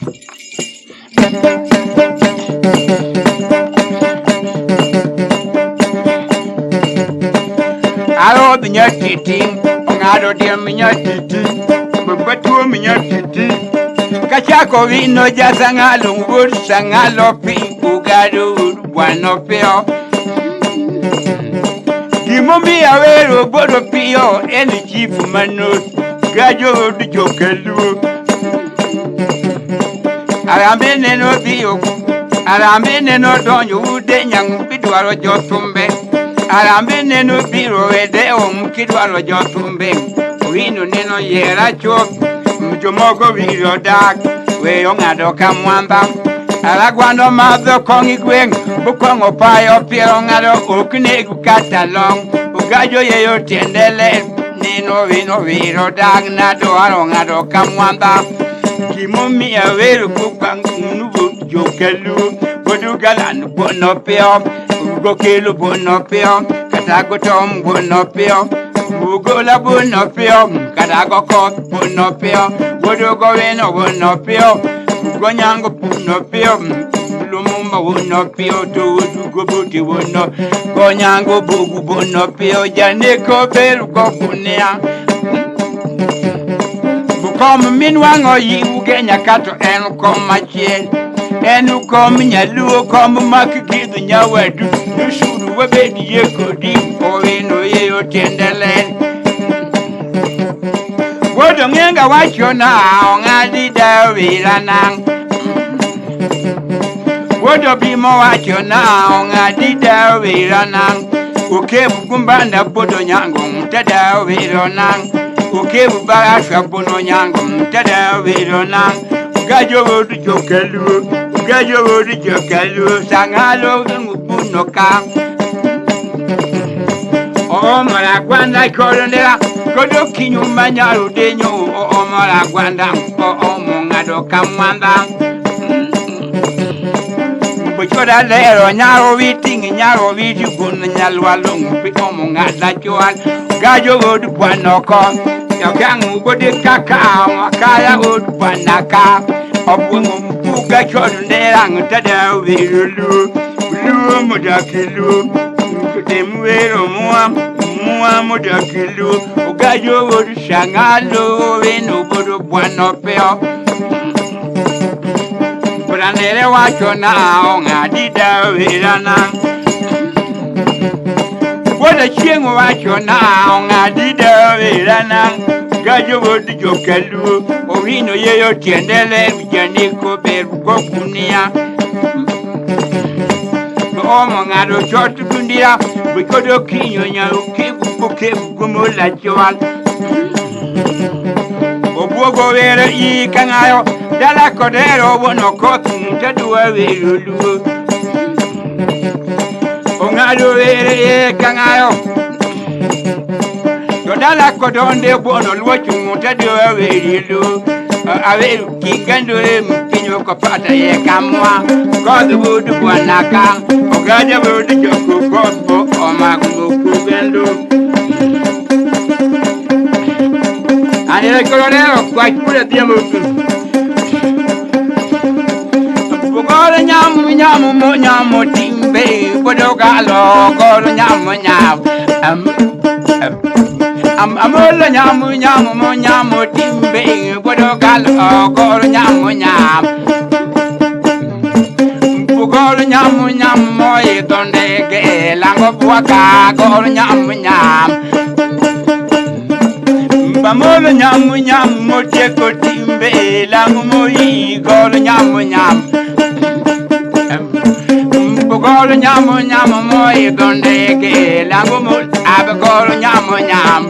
Arodh nyatiti, ong'ado diel nyatiti, batuo nyatiti. Kachako wino ja sang'alo wuod sang'alo piny ugado wuod bwano piyo. Gimomiyo awero bodo piyo en chifu manot gajo wuod jokaluo. Arambe neno dhiyo, arambe neno donjo ude nyang' bidwaro jothumbe. Arambe neno biro e dewo kidwaro jothumbe. Owino neno yiera chuth, jomoko wiro dak, weyo ng'ado ka mwamba. Aragwano madho kong' i gweng', bokong'o payo piero ng'ado ok neg kata long'. Ogajo yeyo tiende ler, neno wino wiro dak nadwaro ng'ado ka mwamba. Gimomiyo awero kokang'unugo jokaluo, godo galan buono piyo, gokelo buono piyo, kata gotom buono piyo, ugola buono piyo, kata gokoth buono piyo, godo gowino buono piyo, gonyango buono piyo, Lumumba buono piyo, to odugo bote buono, gonyango bogu buono piyo, janeko ber gogunia. Kom minwang'o yiwge nyaka to en kom machiel. En kom nyaluo kom mak gidho nyawadu Nosuru wabed yie kodi owino yeyo tiende ler. Wuod ong'enga wacho na ong'adi dawira nang'. Wuod obimo wacho na ong'adi dawira nang'. Okebu gumbanda bodo nyango tada wiro nang'. Okebu barasha bono nyango tada wiro nang'. Gajo wodu jokaluo, gajo wodu jokaluo, sangalo ngupuno ka. Omara gwanda kolondera, kodo kinyuma nyarudenyo, omara gwanda, omo ng'ado kamwanda. Bochoda lero nyaro witi nyaro witi gun nyalwalo ng'upi omo ng'ada chwal. Gajo wodu bwanoko, yokangu gode kaka, akaya wodu bwanaka. Obwengo mpuga chodondera ng'tada wirulu, luo mudakilu, temwero mua, mua mudakilu. Ogajo wodu shangalo, weno bodo bwano peo. Branere wacho na ong'adi dawirana. Wuod chieng' wacho na ong'adi dawirana. Gajo wuod jokaluo, owino yeyo tiende ler, janeko ber gogunia. Omo ng'ado chot gundira, bikodo kinyo nyalo kebu kebu gumola chwal. Obwogo were i kang'ayo, dala kodero wono koth tadwa wero luo. Ong'ado were i kang'ayo, to dala kodonde bono luo chung' tadwa wero luo. Aweru kingandore mpinyo kopata ye kamwa, koth wuod bwanaka, ogaja wuod joko koth bo omako kugendo. Anere kolonero kwach pura dhiambo. Bugolo nyamu nyamu mo nyamu timbe bodo galo golo nyamu nyamu. Amolo nyamu nyamu mo nyamu timbe bodo galo golo nyamu nyamu. Bugolo nyamu nyamu mo idonde ge lango buaka golo nyamu nyamu. Bamolo nyamu nyamu mo tieko timbe lango mo igolo nyamu nyamu. Bugolo nyamu nyamu mo idonde ge lango mo abgolo nyamu nyamu.